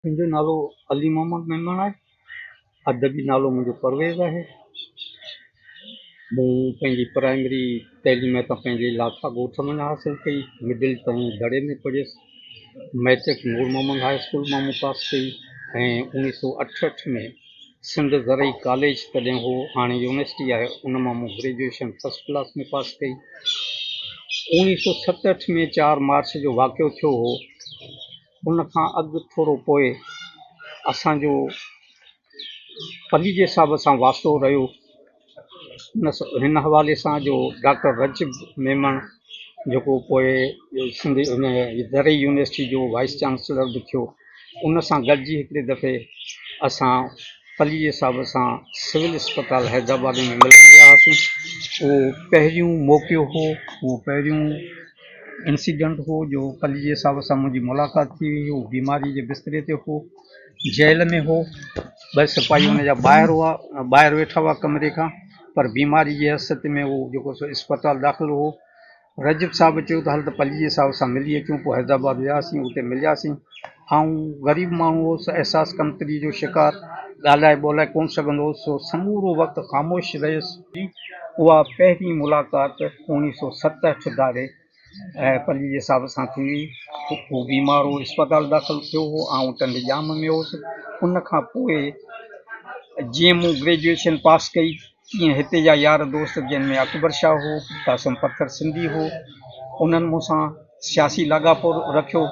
منهنجو نالو علي محمد ميمڻ آهي. ادبي نالو منهنجو پرويز آهي. مون پنهنجي پرائمري تعليم ته پنهنجي لاکا ڳوٺ مان حاصل ڪئي. مڊل تائين دڙي ۾ پڙهيس. مئٽرڪ نور محمد هاء اسڪول مان مون پاس ڪئي ۽ اوڻيهه سو اٺهٺ ۾ سنڌ زرعي ڪاليج تڏهن هو هاڻي يونيورسٽي آهي ان مان مون گريجوئيشن فرسٽ ڪلاس ۾ پاس ڪئي. اوڻيهه سو ستهٺ ۾ چار مارچ جو واقعو ٿيو هو. ان کان اڳ ٿورو پوء اسان جو پليجي صاحب سان واسطو رهيو. هن حوالي سان جو ڊاڪٽر رجب ميمڻ جيڪو پوء سنڌ ان زرعي يونيورسٽي جو وائيس چانسلر به ٿيو، ان سان گڏجي هڪڙي دفعي اسان پليجي صاحب سان سول اسپتال حيدرآباد ۾ ملڻ ويا هئاسين. اهو پهريون موقعو هو، اهو پهريون انسيڊنٽ هو جو پليجي صاحب سان منهنجي ملاقات ٿي هئي. هو بيماري جي بستري تي هو، جيل ۾ هو، ٻه سپاهي ان جا ٻاهر هئا، ٻاهر ويٺا هئا ڪمري کان، پر بيماري جي حيثيت ۾ هو جيڪو سو اسپتال داخل هو. رجب صاحب چيو ته هل ته پليجي صاحب سان ملي اچون. پوء حيدرآباد وياسين، اتي ملياسين. آئون غريب ماڻهو هوس، احساس ڪمتري جو شڪار، ڳالهائي ٻولهائي ڪونه سگهندو هوس، سو سمورو وقت خاموش رهيس. اها پهرين ملاقات اوڻيهه سو ستهٺ ڌاري پليجي صاحب سان ٿي هئي. هو بيمار هو، اسپتال داخل ٿيو هو، آئون ٽنڊي ڄام ۾ هوس. ان کان پوء جيئن مون گريجوئيشن پاس ڪئي، تيئن هتي جا يار دوست جن ۾ اڪبر شاهه هو، قاسم پٿر سنڌي هو، انهن مون سان سياسي لاڳاپو رکيو.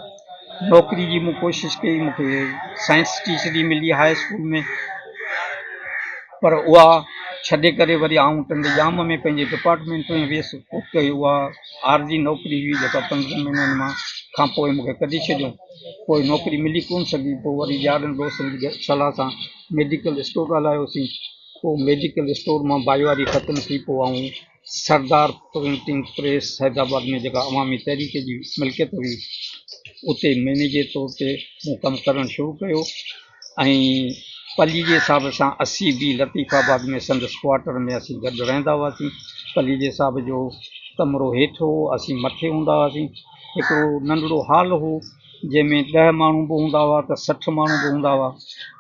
نوڪري جي مون ڪوشش ڪئي، مون کي سائنس ٽيچري ملي هاء اسڪول ۾، پر اها ڇڏي ڪري وري آئون ٽنڊي ڄام ۾ پنهنجي ڊپارٽمينٽ ۾ ويس. اتي اها عارضي نوڪري هئي جيڪا پندرهن مهينن مان کان پوء مون کي ڪڍي ڇڏيو. پوء نوڪري ملي ڪونه سگهي. پوء وري يارن دوستن جي صلاح سان ميڊيڪل اسٽور هلايوسين. پوء ميڊيڪل اسٽور مان ڀائيواري ختم ٿي پوء آئون سردار پرنٽنگ پريس حيدرآباد ۾ جيڪا عوامي تحريڪ جي ملڪيت هئي اتي مئنيجر طور تي مون ڪم ڪرڻ شروع ڪيو ۽ پليجي صاحب سان اسين به لطيف آباد ۾ سندس ڪوارٽر ۾ اسين گڏ رهندا هئاسين. پليجي صاحب جو ڪمرو هيٺ هو اسين مٿي هوندا هئاسين. هڪڙو ننڍڙو هال هو جنهن ۾ ڏهه ماڻهو به هوندا هئا ته 60 ماڻهو به هوندا هئا.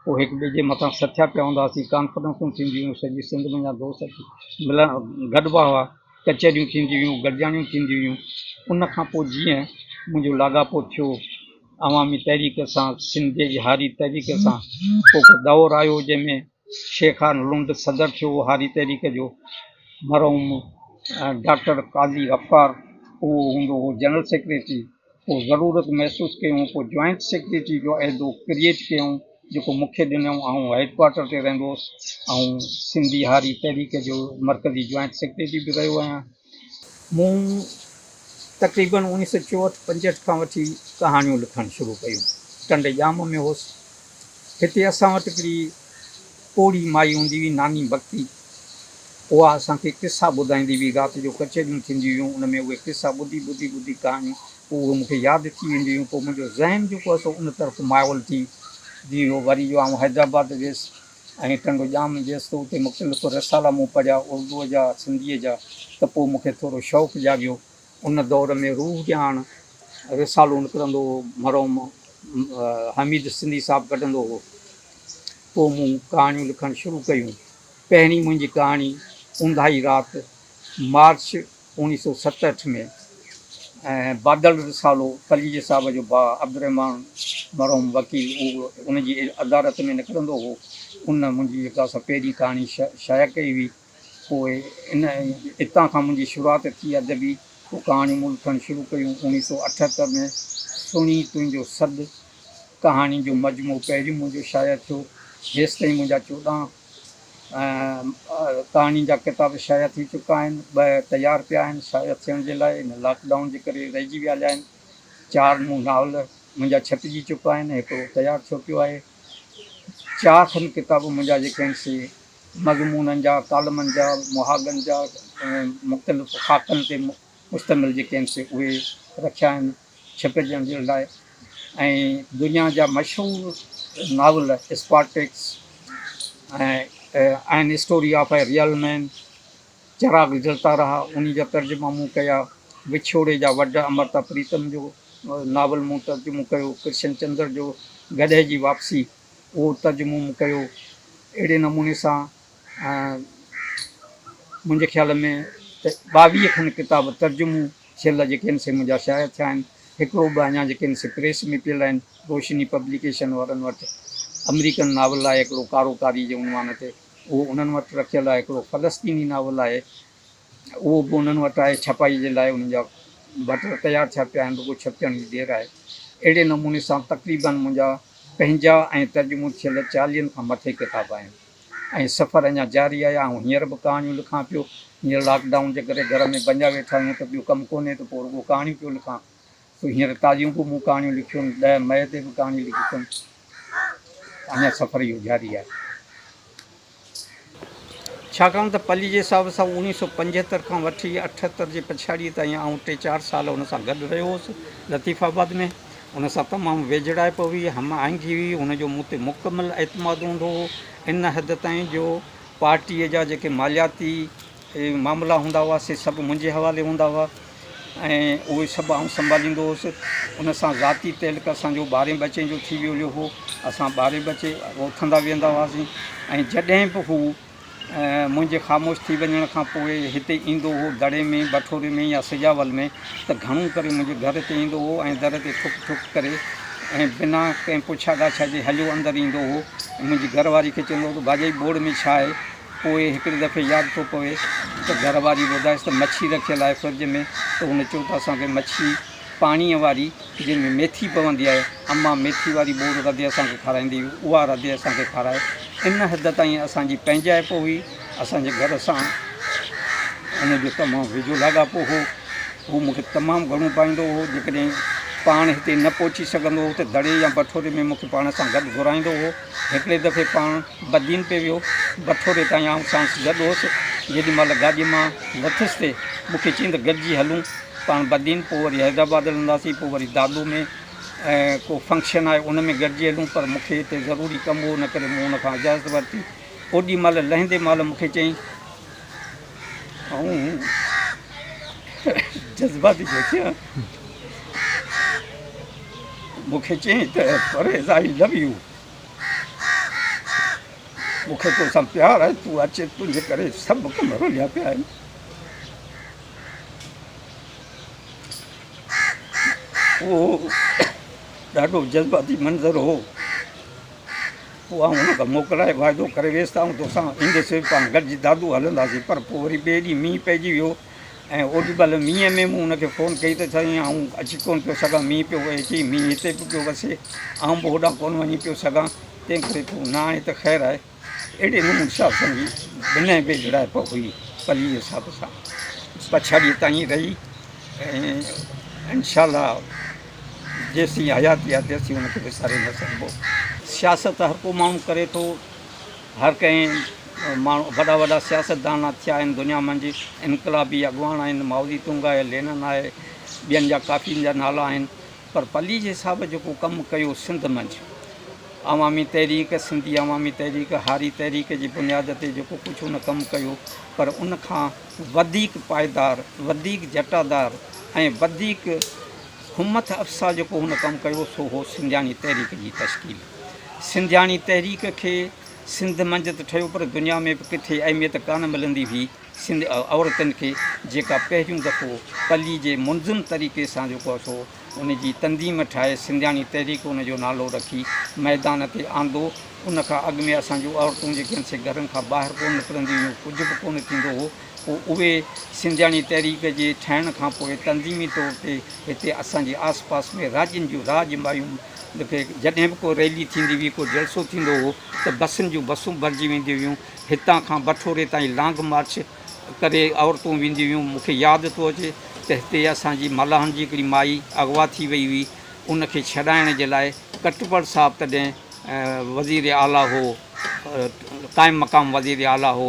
پوء هڪ ٻئي جي مٿان سٿيا پيا هوندا هئاسين، ڪانفرنسون ٿينديون هيون، سڄي سنڌ منجهان دوست اچي ملڻ گڏبا هئا، ڪچهريون ٿينديون هيون، گڏجاڻيون ٿينديون هيون. ان کان پوء جيئن منهنجو لاڳاپو ٿيو عوامي تحريڪ سان، سنڌ جي هاري تحريڪ سان، پوء هڪ دور آيو جنهن ۾ شيخ خان لنڊ صدر ٿيو هاري تحريڪ جو، مرحوم ڊاڪٽر قاضي غفار اهو هوندو هو جنرل سيڪريٽري. پوء ضرورت محسوس ڪيائون پوء جوائنٽ سيڪريٽري جو عهدو ڪريئيٽ ڪيائون جيڪو مون کي ڏنائون. آئون هيڊ ڪوارٽر تي رهندو هوس. آئون سنڌي هاري تحريڪ جو مرڪزي جوائنٽ سيڪريٽري به رهيو آهيان. مون تقريبن اوڻيهه سو چوهٺ پنجهٺ کان وٺي ڪهاڻيون لکڻ شروع ڪيون. ٽنڊي ڄام ۾ هوس. هتي اسان وٽ هڪڙي پوڙهي مائي هوندي هئي ناني بختي. اها اسان کي قصا ٻڌائيندي هئي. رات جو ڪچهريون ٿينديون هيون، ان ۾ اهي قصا ٻڌي ٻڌي ٻڌي ڪهاڻيون پوء اهي مون کي ياد ٿي وينديون هيون. پوء منهنجو ذهن جيڪو آهي سو ان طرف مائل ٿي ويو. وري جو آئون حيدرآباد ويس ۽ ٽنڊو ڄام ويس ته اتي مختلف رسالا مون پڙهيا، اردوء جا، سنڌيء جا، ته پوء مون کي ٿورو شوق جاڳيو. ان دور ۾ روح ڄاڻ رسالو نڪرندو هو، مرحوم حميد سنڌي صاحب ڪڍندو هو. پوء مون ڪهاڻيون لکڻ شروع ڪيون. پهرين منهنجي ڪهاڻي اونداهي رات مارچ اوڻيهه سو ستهٺ ۾ بادل رسالو پليجي صاحب جو ڀاء عبدالرحمان مرحوم وڪيل اهو ان جي ادارت ۾ نڪرندو هو، ان منهنجي جيڪا سا پهرين ڪهاڻي شايع ڪئي هئي. پوء ان اتان کان منهنجي شروعات ٿي ادبي، پوء ڪهاڻيون مون لکڻ شروع ڪيون. اوڻيهه سو اٺهتر ۾ سڻي تنهنجو سڏ ڪهاڻين جو مجموعو پهريون منهنجو شايع ٿيو. هيستائين منهنجا 14 ڪهاڻين جا ڪتاب شايع ٿي چڪا آهن، ٻه تيار پيا آهن شايع ٿيڻ جي لاء، هن لاڪ ڊائون جي ڪري رهجي ويا هليا آهن. چار مون ناول منهنجا ڇپجي چڪا آهن، هڪڙو تيار ٿيو پيو آهي. چار کن ڪتاب منهنجا جيڪي آهن سي مضمونن جا، ڪالمن جا، مهاڳن جا ۽ مختلف خاڪن تي مشتمل جيڪي آهن سي اهي رکيا آهن ڇپجڻ جي لاء ۽ دنيا جا مشهور novel Spartacus ۽ an story of a real man, چراغ جلتا رها انهي جا ترجما مون ڪيا، وڇوڙي جا وڍ امرتا پريتم جو ناول مون ترجمو ڪيو، ڪرشن چندر جو گڏهه جي واپسي اهو ترجمو مون ڪيو. اهڙي نموني سان منهنجي خيال ۾ ته 22 کن ڪتاب ترجمو ٿيل جيڪي آهن سي منهنجا شايع ٿيا آهن. هڪڙو ٻه اڃا جيڪي آهن سي پريس ۾ پيل آهن. روشني پبليڪيشن وارن وٽ آمريڪن ناول آهي هڪڙو ڪارو ڪاري جي عنوان تي اهو انهن وٽ رکيل آهي. هڪڙو فلسطيني ناول آهي اهو به انهن وٽ آهي ڇپائي جي لاء انهن جا بٽر تيار ٿيا پيا آهن رڳو ڇپجڻ جي دير آهي. اهڙي نموني سان تقريباً منهنجا پنهنجا ۽ ترجمو ٿيل چاليهن کان مٿي ڪتاب آهن ۽ سفر اڃا جاري آهي. آئون هينئر به ڪهاڻيون لکان پيو. هينئر لاڪ ڊائون جي ڪري گهر ۾ بنجا ويٺا آهيون ته ٻيو ڪم ڪونهي ته پوء رڳو ڪهاڻيون پيو لکان. سو هينئر تازيون به مون ڪهاڻيون لکيون آهن. 10 مئي تي به ڪهاڻي لکي اٿم. اڃا سفر اهو جاري آهي. ڇاڪاڻ ته پليجي صاحب سان 1975 کان وٺي 78 جي پڇاڙيء تائين آئون ٽي چار سال هن سان گڏ رهيو هوس لطيف آباد ۾. هن سان تمام ويجهڙائپ هئي، هم آهنگي هئي، هن جو مون تي مڪمل اعتماد هوندو هو، ان حد تائين جو پارٽيء جا جيڪي مالياتي معاملا هوندا هئا سي سڀ منهنجي حوالي هوندا هئا. ۽ اهي سڀ آئون سنڀاليندو هوس. ان سان ذاتي تعلق اسان جو ٻارهين ٻچين جو ٿي ويو هو. اسان ٻارهين ٻچي اٿندا ويهندا هئاسين ۽ جڏهن به هو منهنجي خاموش ٿي وڃڻ کان پوء هتي ايندو هو دڙي ۾ بٺوري ۾ يا سجاول ۾ ته گهڻو ڪري منهنجي گهر تي ايندو هو ۽ در تي ٺڪ ٺڪ ڪري ۽ بنا ڪنهن پڇا ڳاڇا جي هليو اندر ايندو هو ۽ منهنجي گهر واري کي چوندو هو ته ڀاڄائي ٻوڙ ۾ ڇا آهي؟ پوء هڪڙي دفعي ياد ٿو پوي ته گهر واري ٻڌايس ته مڇي رکيل آهي فرج ۾ ته هن چيو ته اسان کي مڇي پاڻيء واري جنهن ۾ ميٿي پوندي آهي، امان ميٿي واري ٻوڙ رڌي اسان کي کارائيندي هئي، اها رڌي اسان کي کارائي. ان حد تائين اسان جي پنهنجائپ هئي. اسان جي گهر سان هن جو تمام ويجهو لاڳاپو هو. هو مون کي تمام گهڻو پائيندو هو. جيڪڏهن پاڻ هتي نه پهچي سگهندو هو ته دڙي يا بٺوري ۾ مون کي پاڻ سان گڏ گهرائيندو هو. هڪڙي دفعي پاڻ بدين پئي ويو. بٺوري تائين آئون ساڻس گڏ هوس. جيڏي مهل گاڏيء مان لٿس تي مون کي چيائين ته گڏجي هلون. پاڻ بدين پوء وري حيدرآباد هلنداسين پوء وري دادو ۾ ڪو فنڪشن آهي ان ۾ گڏجي هلون پر مون کي هتي ضروري ڪم هو ان ڪري مون ان کان اجازت ورتي. اوڏي مهل لهندي مهل مون کي چيائين آئون جذباتي پيو ٿيان. مون کي چيائين ته پرويز آئي لو يو. مون کي توسان پيار آهي، تون اچ، تنهنجي ڪري سڀ ڪم رليا پيا آهن. اهو ڏاڍو جذباتي منظر هو. پوء آئون هن کان موڪلائي واعدو ڪري ويس ته آئون توسان ايندس، پاڻ گڏجي دادو هلنداسين. پر پوء وري ٻئي ڏينهن مينهن پئجي ويو. ۽ اوڏي مهل مينهن ۾ مون هن کي فون ڪئي ته سائين آئون اچي ڪونه پيو سگهان مينهن پيو وهي چئي مينهن هتي به پيو وسي آئون به هوڏانهن ڪونه وڃي پيو سگهان تنهن ڪري تون نه آئين ته خير آهي اهڙي نموني سان اسان جي بنهه ويجهڙائپ هئي پليجي صاحب سان پڇاڙيء تائين رهي ۽ انشاء الله جيسين حياتي آهي تيسين هن کي وساري نه سگهبو. سياست هر ڪو ماڻهو ڪري ٿو. هر ڪنهن ماڻهو وڏا وڏا سياستدان ٿيا آهن دنيا منجهه انقلابي اڳواڻ آهن مائوزي تونگ آهي لينن آهي ٻين جا ڪافين جا نالا آهن پر پليجي صاحب جيڪو ڪم ڪيو سنڌ منجهه عوامي تحريڪ سنڌي عوامي تحريڪ هاري تحريڪ جي بنياد تي جيڪو ڪجهه هن ڪم ڪيو پر ان کان وڌيڪ پائيدار وڌيڪ جٽادار ۽ وڌيڪ همٿ افزا جيڪو هن ڪم ڪيو سو هو سنڌياڻي تحريڪ جي تشڪيل. سنڌياڻي تحريڪ کي سنڌ منجهه ته ٺهيو پر دنيا ۾ به ڪٿي اهميت ڪانه ملندي هئي سنڌ عورتن کي جيڪا پهريون دفعو پلي جي منظم طريقي سان جيڪو آهي سو ان جي تنظيم ٺاهي سنڌياڻي تحريڪ ان جو نالو رکي ميدان تي آندو ان کان اڳ ۾ اسان جون عورتون جيڪي آهن سي گهرن کان ٻاهر ڪونه نڪرنديون هيون ڪجهه به ڪونه ٿيندو هو پوء اهي سنڌياڻي تحريڪ جي ٺهڻ کان پوء تنظيمي طور تي هتي اسان جي آس پاس ۾ راڄن جون راڄ مايون کي جڏهن به ڪو ريلي ٿيندي هئي ڪو جلسو ٿيندو هو ته بسن جون بسون ڀرجي وينديون هيون هتان کان بٺوري تائين لانگ مارچ ڪري عورتون وينديون هيون مون کي ياد ٿو اچي ته هتي اسان جي ملاحن جي هڪڙي مائي اغوا ٿي وئي هئي ان کي ڇڏائڻ جي لاء ڪٽپڙ صاحب تڏهن وزير اعليٰ هو قائم مقام وزير اعليٰ هو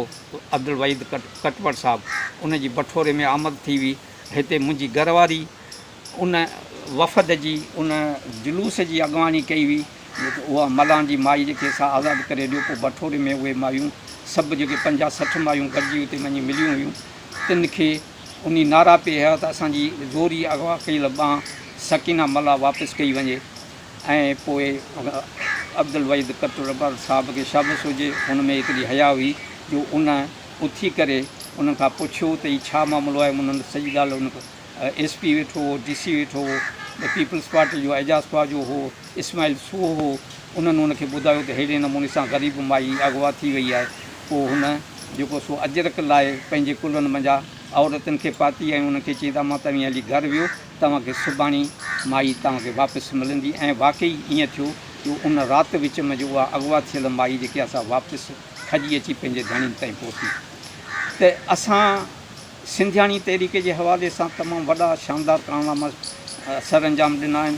عبدالوحيد ڪٽپڙ صاحب ان جي بٺوري ۾ آمد ٿي هئي هتي منهنجي گهر واري ان وفد جي ان جلوس جي اڳواڻي ڪئي هئي اها ملان جي مائي جيڪي سا آزاد ڪري ڏيو پوء بٺوري ۾ اهي مايون سڀ جيڪي پنجاهه 60 مايون گڏجي اتي وڃي مليون هيون تن کي انهي نعرا پئي هنيا ته اسان جي زوري اغوا ڪيل ٻانهن سڪينه ملاح واپس ڪئي وڃي. ۽ پوء عبدالوحيد ڪٽوربر صاحب کي شابس هجي هن ۾ ايتري حياء هئي جو ان اٿي ڪري انهن کان پڇيو ته هي ڇا معاملو آهي انهن سڄي ڳالهه ان ايس پي ويٺو هو ڊي سي ويٺو هو پيپلز پارٽي جو اعجاز خواجو هو اسماعيل سوهو هو انهن ان کي ٻڌايو ته ههڙي نموني سان غريب مائي اغوا ٿي وئي آهي پوء هن جيڪو سو اجرڪ لاهي پنهنجي ڪلهن منجهان عورتن کي پاتي ۽ انهن کي چيائين ته امان توهين هلي گهر ويو توهان کي سڀاڻي مائي توهان کي واپس ملندي ۽ واقعي ائين ٿيو جو ان رات وچ منجهه اها اغوا ٿيل مائي جيڪي آ سا واپس کڄي اچي پنهنجي ڌڻين تائين پهتي ته اسان سنڌياڻي تحريڪ جي حوالي سان تمام وڏا شاندار ڪارناما سرانجام ڏنا آهن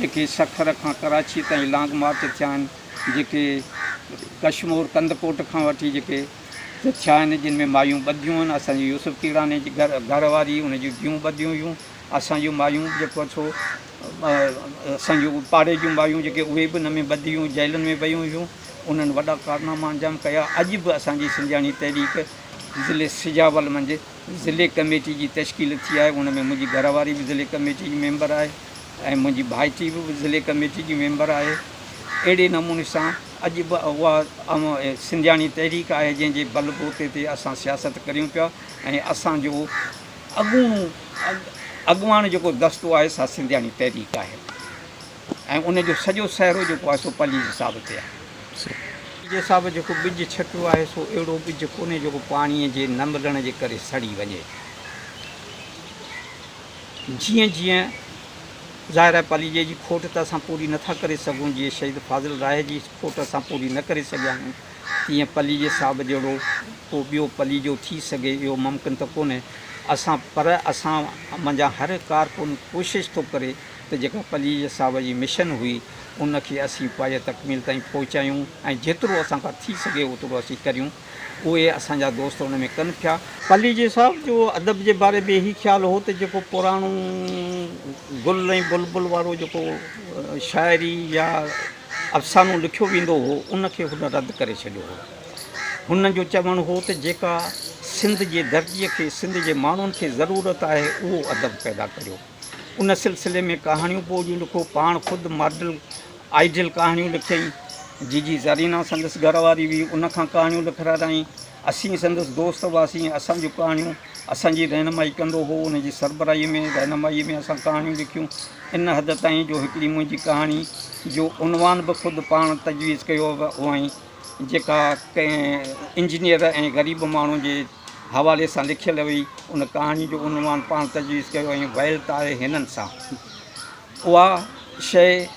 جيڪي سکر کان ڪراچي تائين لانگ مارچ ٿيا آهن جيڪي ڪشمور ڪنڌڪوٽ کان وٺي جيڪي ٿيا آهن جن ۾ مايون ٻڌيون آهن اسان جي يوسف ڪيڙاني جي گهر واري ان جون ڌيون ٻڌيون هيون اسان جون مايون جيڪو سو اسان جون پاڙي جون مايون جيڪي اهي به ان ۾ ٻڌيون جيلن ۾ ويون هيون انهن وڏا ڪارناما انجام ڪيا اڄ به اسان جي سنڌياڻي تحريڪ ضلعي سجاول منجهه ضلعي ڪميٽي جي تشڪيل ٿي آهي ان ۾ منهنجي گهر واري به ضلعي ڪميٽي جي ميمبر آهي ۽ منهنجي ڀائٽي به ضلعي ڪميٽي جي ميمبر آهي اهڙي نموني سان اڄ به اها سنڌياڻي تحريڪ آهي جنهن جي بل بوتي تي اسان سياست ڪريون پيا ۽ اسان جو اڳوڻو اڳواڻ جيڪو دستو آهي سا سنڌياڻي تحريڪ آهي ۽ ان جو سڄو سهرو جيڪو آهي سو پليجي صاحب تي آهي. پليجي صاحب جيڪو ٻج ڇٽيو آهي سو اهڙو ٻج ڪونهي جيڪو پاڻيء جي نه ملڻ جي ڪري سڙي وڃي. جيئن جيئن ظاهر آهي پليجي جي کوٽ ته اسان پوري نٿا ڪري سگهون جيئن شهيد فاضل راهي جي کوٽ اسان پوري نه ڪري سگهيا آهيون تيئن پليجي صاحب جهڙو ڪو ٻيو پليجو ٿي سگهي اهو ممڪن ته ڪونهي اسان پر اسان منجهان هر ڪارڪن ڪوشش ٿو ڪري ته جيڪا پليجي صاحب جي مشن هئي ان کي اسين پايه تڪميل تائين پهچايون ۽ جيترو اسان کان ٿي سگهي اوترو اسين ڪريون اهي اسان جا دوست ان ۾ ڪن پيا. پليجي صاحب جو ادب جي باري ۾ هي خيال هو ته جيڪو پراڻو گل ۽ بلبل وارو جيڪو شاعري يا افسانو لکيو ويندو هو ان کي هن رد ڪري ڇڏيو هو. هن جو چوڻ هو ته جيڪا سنڌ جي ڌرتيء کي سنڌ جي ماڻهن کي ضرورت آهي اهو ادب پيدا ڪريو. ان سلسلي ۾ ڪهاڻيون به اوڏيون لکو. پاڻ خود ماڊل آئيڊيل ڪهاڻيون لکيائين. جيجي زرينا سندس گهر واري هئي، ان کان ڪهاڻيون لکرايائين. اسين سندس دوست هئاسين، اسان جون ڪهاڻيون اسان جي رهنمائي ڪندو هو. ان جي سربراهيء ۾ رهنمائيء ۾ اسان ڪهاڻيون لکيون. ان حد تائين جو هڪڙي منهنجي ڪهاڻي جو عنوان به خود پاڻ تجويز ڪيو هئائين، جيڪا ڪنهن انجنيئر ۽ غريب ماڻهو جي حوالي سان لکيل هئي. ان ڪهاڻي جو عنوان پاڻ تجويز ڪيو ۽ ويل ته آهي هنن سان. اها شيء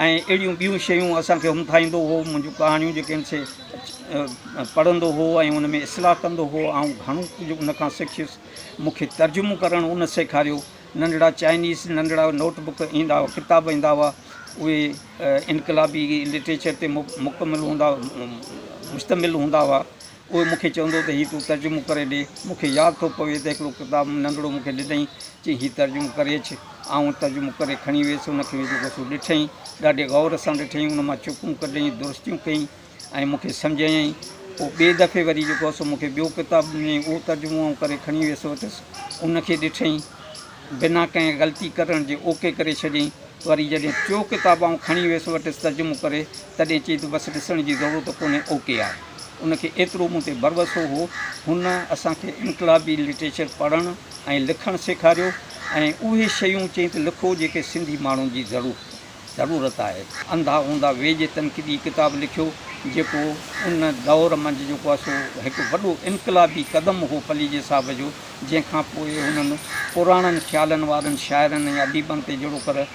۽ اهڙيون ٻيون شيون اسان کي همٿائيندو هو. منهنجون ڪهاڻيون جيڪي آهن سي پڙهندو هو ۽ ان ۾ اصلاح ڪندو هو. آئون گهڻو ڪجهه ان کان سکيس. مون کي ترجمو ڪرڻ ان سيکاريو. ننڍڙا چائنيز ننڍڙا نوٽ بڪ ايندا هئا، ڪتاب ايندا هئا، اهي انقلابي لٽريچر تي مڪمل هوندا مشتمل هوندا هئا. اهي مون کي چوندو ته هي تون ترجمو ڪري ڏي. مون کي ياد ٿو پوي ته هڪڙو ڪتاب ننڍڙو مون کي ڏنائين، چيائين هي ترجمو ڪري اچ. آئون ترجمو ڪري کڻي ويس، ان کي جيڪو سو ڏٺائين، ڏاڍي غور سان ڏٺائين، ان مان چڪون ڪڍيائين، درستيون ڪيائين ۽ مون کي سمجهايائين. پوء ٻئي دفعي وري جيڪو سو مون کي ٻيو ڪتاب ڏنائين، اهو ترجمو آئون ڪري کڻي ويس وٽس، ان کي ڏٺائين، بنا ڪنهن غلطي ڪرڻ جي اوڪي ڪري ڇڏيائين. وري جڏهن ٽيون ڪتاب آئون کڻي ويس وٽس ترجمو ڪري، تڏهن چيائين ته بس ڏسڻ جي ضرورت ڪونهي، اوڪي آهي. ان کي ايترو مون تي ڀروسو هو. هن اسان کي انقلابي لٽريچر پڙهڻ ۽ لکڻ سيکاريو ۽ اهي شيون چيائين ته لکو جيڪي سنڌي ماڻهن جي ضرورت آهي. انڌا اونڌا ويڄ تنقيدي ڪتاب لکيو، جيڪو ان دور منجهه جيڪو آهي سو هڪ وڏو انقلابي قدم هو پليجي صاحب جو، جنهن کان پوء هنن پراڻن خيالن وارن شاعرن ۽ اديبن تي جهڙوڪر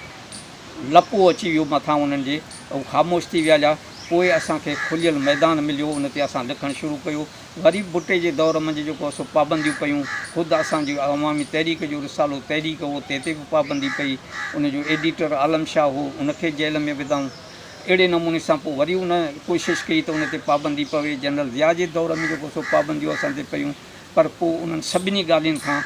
لپو اچي ويو مٿان انهن جي هو خاموش ٿي ويا هليا. پوء اسان کي کليل ميدان مليو ان تي اسان لکڻ شروع ڪيو. وري به ڀٽي جي دور منجهه جيڪو سو پابنديون پيون. خود اسان جي عوامي تحريڪ جو رسالو تحريڪ هو تنهن تي به پابندي پئي. ان جو ايڊيٽر عالم شاهه هو ان کي جيل ۾ وڌائون. اهڙي نموني سان پوء وري ان ڪوشش ڪئي ته ان تي پابندي پوي. جنرل ضياء جي دور ۾ جيڪو سو پابنديون اسان تي پيون. پر پوء انهن سڀني ڳالهين کان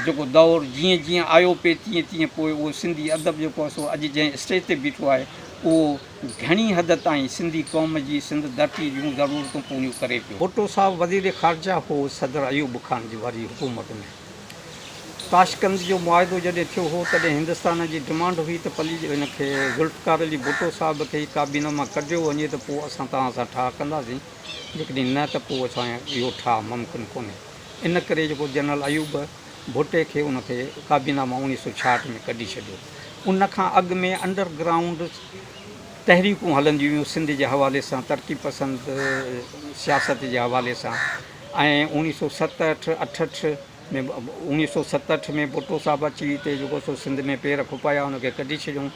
جيڪو دور جيئن جيئن آيو پئي تيئن تيئن پوء اهو سنڌي ادب جيڪو آهي سو اڄ جنهن اسٽيج تي بيٺو آهي اهو گهڻي حد تائين سنڌي قوم جي سنڌ ڌرتي جون ضرورتون پوريون ڪري پيو. ڀٽو صاحب وزير خارجه هو صدر ايوب خان جي واري حڪومت ۾ تاشقند جو معاهدو جڏهن ٿيو هو تڏهن هندستان جي ڊمانڊ هئي ته پليجي هن کي ذوالفقار علي ڀٽو صاحب کي ئي ڪابينا مان ڪڍيو وڃي ته پوء اسان توهان سان ٺاهه ڪنداسين جيڪڏهن نه ته پوء اسان اهو ٺاهه ممڪن ڪونهي ان ڪري جيڪو جنرل ايوب ڀٽي کي ان کي ڪابينا مان 1966 ۾ ڪڍي ڇڏيو ان کان اڳ ۾ انڊر گرائونڊ تحريڪون هلنديون هيون سنڌ جي حوالي سان ترقي پسند سياست جي حوالي سان ۽ 1967 اٺهٺ ۾ 1967 ۾ ڀٽو صاحب اچي هتي جيڪو سو سنڌ ۾ پير کپايا ان کي ڪڍي ڇڏيون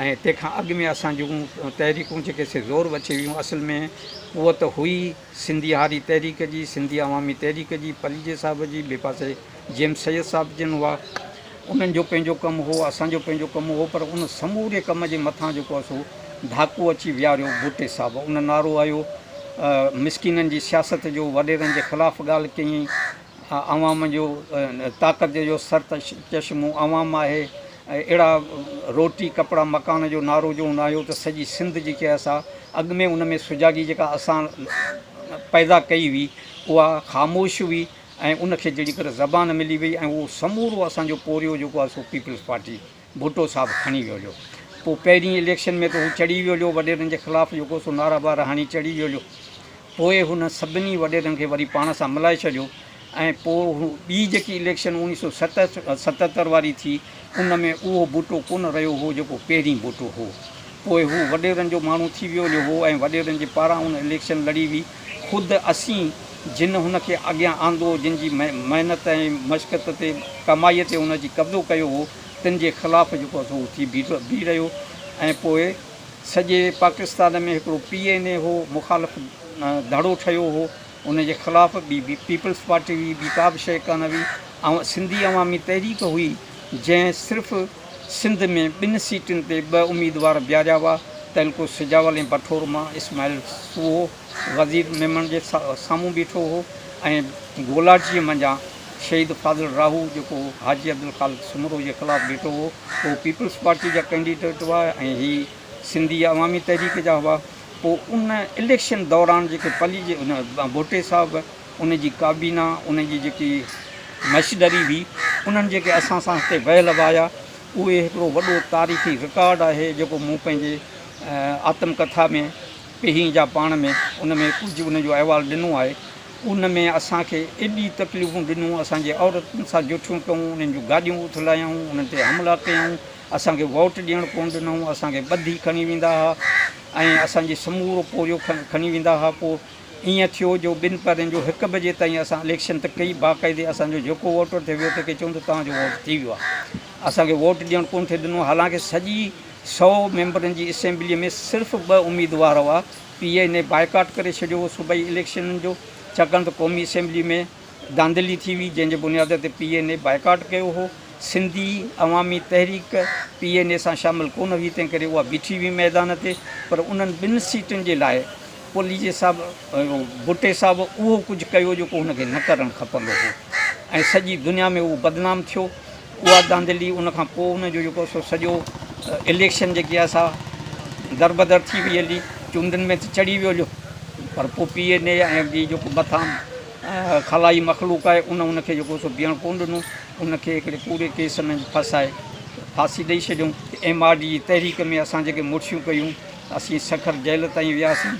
۽ تنهن کان اڳ ۾ اسان جون تحريڪون جيڪي سي زور وٺي ويون اصل ۾ قوت هئي سنڌي هاري تحريڪ جي سنڌي عوامي تحريڪ جي پليجي صاحب جي ٻئي پاسي جي ايم سيد صاحب جن هئا انهن جو پنهنجو ڪم هو اسان جو پنهنجو ڪم هو پر ان سموري ڪم جي مٿان جيڪو سو ڌاڪو اچي ويهاريو ڀٽي صاحب ان نعرو هنيو مسڪينن جي سياست جو وڏيرن جي خلاف ڳالهه ڪيائين عوام جو طاقت جو سر چشمو عوام آهي ۽ اهڙا روٽي ڪپڙا مڪان جو نعرو جو هن هنيو ته سڄي سنڌ جيڪي آهي سا اڳ ۾ ان ۾ سجاڳي جيڪا اسان پيدا ڪئي هئي اها خاموش هئي ۽ ان کي جهڙي طرح زبان ملي وئي ۽ اهو سمورو اسان جو پورهيو جيڪو آهي سو پيپلز پارٽي ڀٽو صاحب کڻي ويو هليو پوء پهرين اليڪشن ۾ ته هو چڙهي ويو هليو وڏيرن جي خلاف جيڪو سو نعرا بارا هڻي چڙهي ويو هليو پوء هن سڀني وڏيرن کي وري پاڻ سان ملائي ڇڏيو ۽ پوء هو ٻي جيڪي اليڪشن 1977 واري ٿي ان ۾ اهو ڀٽو ڪونه رهيو هو جيڪو پهرين ڀٽو هو. پوء هو وڏيرن جو ماڻهو ٿي ويو هليو هو ۽ وڏيرن جي پاران ان اليڪشن لڙي هئي. خود اسين جن هن کي اڳيان آندو، جن جي محنت ۽ مشقت تي ڪمائيء تي هن اچي قبضو ڪيو هو، تن جي خلاف جيڪو سو هو ٿي بيهي رهيو ۽ پوء سڄي پاڪستان ۾ هڪڙو پي اين اي هو، مخالف ڌڙو ٺهيو هو، ان جي خلاف ٻي پيپلز پارٽي هئي، ٻي ڪا به شيء ڪانه هئي ۽ سنڌي عوامي تحريڪ هئي، جنهن صرف سنڌ ۾ ٻن سيٽن تي ٻه اميدوار بيهاريا هئا، تعلقو سجاول ۽ بٺور مان اسماعيل سوهو وزير ميمڻ جي سامهون بيٺو هو ۽ گولاڙچيء منجهان شهيد فاضل راهو جيڪو حاجي عبدالخالق سومرو جي خلاف بيٺو هو، اهو پيپلز پارٽي جا ڪينڊيڊيٽ هئا ۽ هي سنڌي عوامي تحريڪ جا هئا. پوء ان اليڪشن دوران جيڪي پليجي ان ڀٽي صاحب، ان جي ڪابينا، ان جي جيڪي مشنري هئي، انهن جيڪي اسان سان هتي ويل وايا، اهي هڪڙو وڏو تاريخي رڪارڊ آهي جيڪو مون پنهنجي آتم ڪٿا ۾ پهين جا پاڻ ۾ ان ۾ ڪجهه ان جو احوال ڏنو آهي. ان ۾ اسان کي ايڏي تڪليفون ڏنون، اسان جي عورتن سان جٺيون ڪيون، انهن جون گاڏيون اٿلايائون، انهن تي حملا ڪيائون، اسان کي ووٽ ڏيڻ ڪونه ڏنائون، اسان کي ٻڌي کڻي ويندا ها ۽ اسان جي سمورو پورهيو کڻي ويندا ها. پوء ائين ٿيو جو ٻن پهرين جو هڪ بجي تائين اسان اليڪشن ته ڪئي، باقاعدي اسان جو جيڪو ووٽر ٿي ويو تنهن کي چيون ته توهان جو ووٽ ٿي ويو آهي. اسان کي ووٽ ڏيڻ ڪونه ٿي ڏنو، حالانڪه سڄي سئو ميمبرن جي اسيمبليء ۾ صرف ٻه اميدوار هئا، پي اين اي بائيڪاٽ ڪري ڇڏيو هو صوبائي اليڪشنن جو، ڇاڪاڻ ته قومي اسيمبلي ۾ ڌانڌلي ٿي هئي، جنهن جي بنياد تي پي اين اي بائيڪاٽ ڪيو هو. سنڌي عوامي تحريڪ پي اين اي سان شامل ڪونه هئي، تنهن ڪري اها بيٺي هئي ميدان تي، پر انهن ٻن سيٽن جي لاء پليجي صاحب ڀٽي صاحب اهو ڪجهه ڪيو جيڪو هن کي نه ڪرڻ کپندو هو ۽ سڄي دنيا ۾ اهو بدنام ٿيو. اها ڌانڌلي ان کان پوء ان جو جيڪو سو سڄو اليڪشن جيڪي آهي سا دربدر ٿي وئي هلي چونڊن ۾ ته چڙهي ويو هليو پر پوء پي اين اي ۽ ٻي جيڪو مٿان خلائي مخلوق آهي ان ان کي جيڪو سو بيهڻ ڪونه ڏنو ان کي هڪڙي ڪوڙي ڪيس ۾ ڦاسائي ڦاسي ڏئي ڇڏيون. ايم آر ڊي جي تحريڪ ۾ اسان جيڪي مڙسيون ڪيون اسين سکر جيل تائين وياسين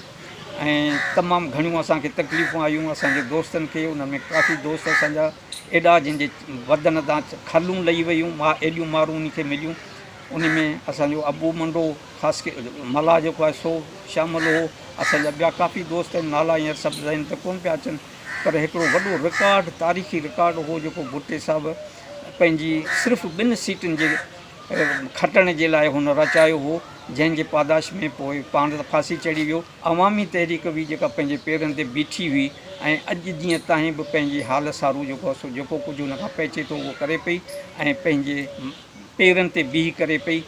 ۽ تمام گهڻيون اسان کي تڪليفون آيون اسان جي دوستن کي انهن ۾ ڪافي دوست اسان جا ايڏا جن جي بدن تان کلون لهي ويون ما ايڏيون مارون انهن کي مليون ان ۾ اسان جو ابو منڊو خاص ملاح جيڪو آهي سو شامل هو اسان جا ٻيا ڪافي دوست آهن نالا هينئر سڀ ذهن ته ڪونه پيا اچن پر هڪڙو وڏو رڪارڊ تاريخي رڪارڊ هو جيڪو ڀٽي صاحب پنهنجي صرف ٻن سيٽن جي کٽڻ جي لاء هن رچايو هو جنهن جي پاداش ۾ پوء پاڻ ته ڦاسي چڙهي ويو. عوامي تحريڪ هئي جيڪا پنهنجي پيرن تي بيٺي هئي ۽ اڄ ڏينهن تائين به پنهنجي حال سارو جيڪو سو جيڪو ڪجهه هن کان پهچي ٿو اهو ڪري پئي ۽ پنهنجي پيرن تي بيهي ڪري پئي.